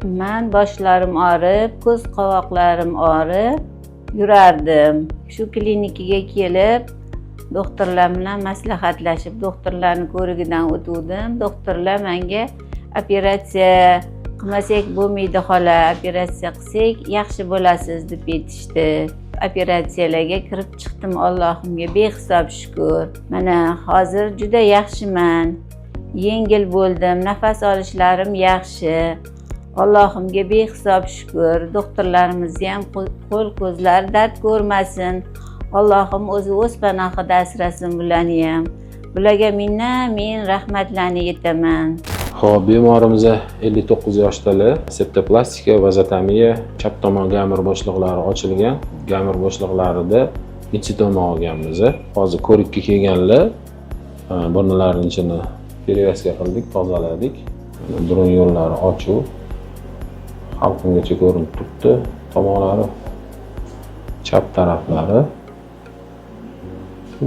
Man boshlarim og'rib, ko'z qovoqlarim og'rib yurardim. Shu klinikaga kelib, doktorlar bilan maslahatlashib, doktorlarni ko'rigidan o'tuvdim. Doktorlar menga operatsiya qilmasak bo'lmaydi, xola, operatsiya qilsak yaxshi bo'lasiz deb aytishdi. Operatsiyalarga kirib chiqdim, Allohimga behisob shukur. Mana hozir juda yaxshiman. Yengil bo'ldim, nafas olishlarim yaxshi. Allohimga behisob shukur. Doktorlarimizni ham qo'l ko'zlari dard ko'rmasin. Allohim o'zi o'z panohida asrasin bularni ham. Bularga minna men rahmatlarni aytaman. Xo'p, bemorimiz 59 yoshdalar. Septoplastika, vazotomiya, chap tomon gamir bo'shliqlari ochilgan. Gamir bo'shliqlarida mitsitoma olganmiz. Hozir ko'rikka kelganlar, burnlarini ichini перевязка qildik, tozaladik. Burun yo'llari ochiq. Halqumgacha ko'rinib turibdi tomonlari. Chap taraflari.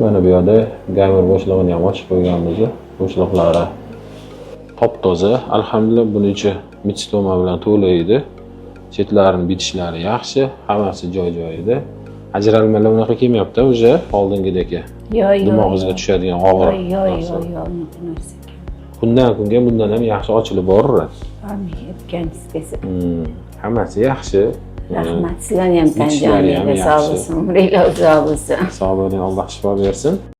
Mana bu yoqda gamir bo'shlig'ini ham ochib qo'yganmiz. Bo'shliqlari top toza, alhamdulillah. Buni ichi mitsitoma bilan to'la edi. Chetlarini bitishlari yaxshi, hammasi joy joyida. Ajralmalar unaqa kelmayapti уже oldingidek. Yo'q, yo'q. Dimog'ingizga tushadigan og'ir Yo'q, narsa. yo'q, unaqa narsa. Kundan kunga bundan ham yaxshi ochilib boraveradi. Amin, aytganingiz kelsin. Hammasi yaxshi. Rahmat, sizlarni ham tan Bitishlari ham joningiz sog' yaxshi. bo'lsin, umringlar uzoq bo'lsin. Sog' bo'ling, Alloh shifo bersin.